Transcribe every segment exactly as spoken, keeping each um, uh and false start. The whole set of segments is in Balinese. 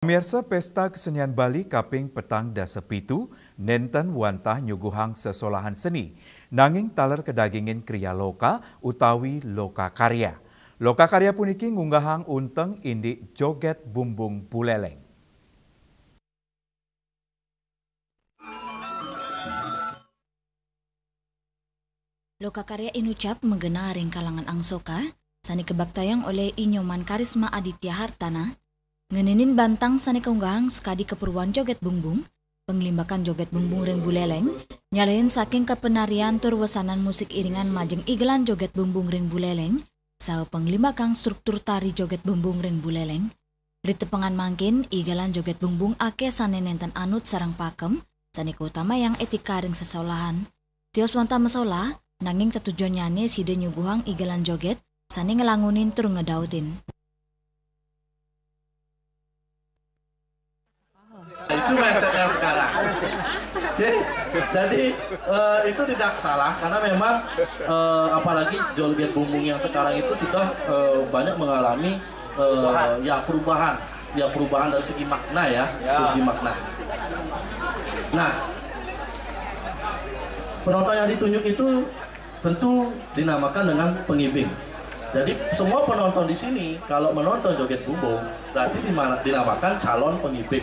Pamirsa, Pesta Kesenian Bali kaping petang dasa pitu nenten wantah nyuguhang sesolahan seni, nanging taler kedagingin kriya loka utawi loka karya. Loka karya puniki ngunggahang unteng indik joget bumbung buleleng. Loka karya inucap magena ring kalangan angsoka, sane kabaktayang olih I Nyoman Karisma Aditya Hartana, ngeninin bantang sane kaunggahang sakadi kapurwan joget bumbung, panglimbakan joget bumbung ring buleleng, nyalihin saking kapenarian tur wesanan musik iringan majeng igelan joget bumbung ring buleleng, saha panglimbakang struktur tari joget bumbung ring buleleng. Ritepengan mangkin, igelan joget bumbung akeh sane nenten anut sareng pakem, sane kautamayang etika ring sesolahan. Tios wantah masolah, nanging tetujonnyane sida nyuguhang igelan joget, sane nglangunin tur ngedautin. Itu mindsetnya sekarang. Oke, jadi eh, itu tidak salah karena memang eh, apalagi joget bumbung yang sekarang itu sudah eh, banyak mengalami eh, ya perubahan, ya perubahan dari segi makna ya, dari segi makna. Nah, penonton yang ditunjuk itu tentu dinamakan dengan pengibing. Jadi semua penonton di sini kalau menonton joget bumbung berarti dimana- dinamakan calon pengibing.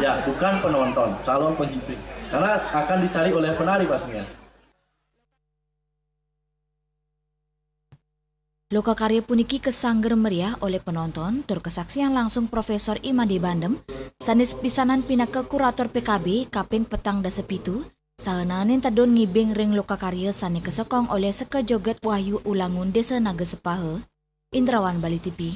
Ya, bukan penonton, calon pengibing. Karena akan dicari oleh penari pastinya. Loka karya puniki kasanggra meriah olih penonton tur kasaksiang langsung Profesor Imade Bandem, sane pisanan pinaka kurator P K B kaping petang dasa pitu, saha naenin tedun ngibing ring loka karya sane kasekong olih Seka Joget Wahyu Ulangun Desa Naga Sepaha, Indrawan Bali T V.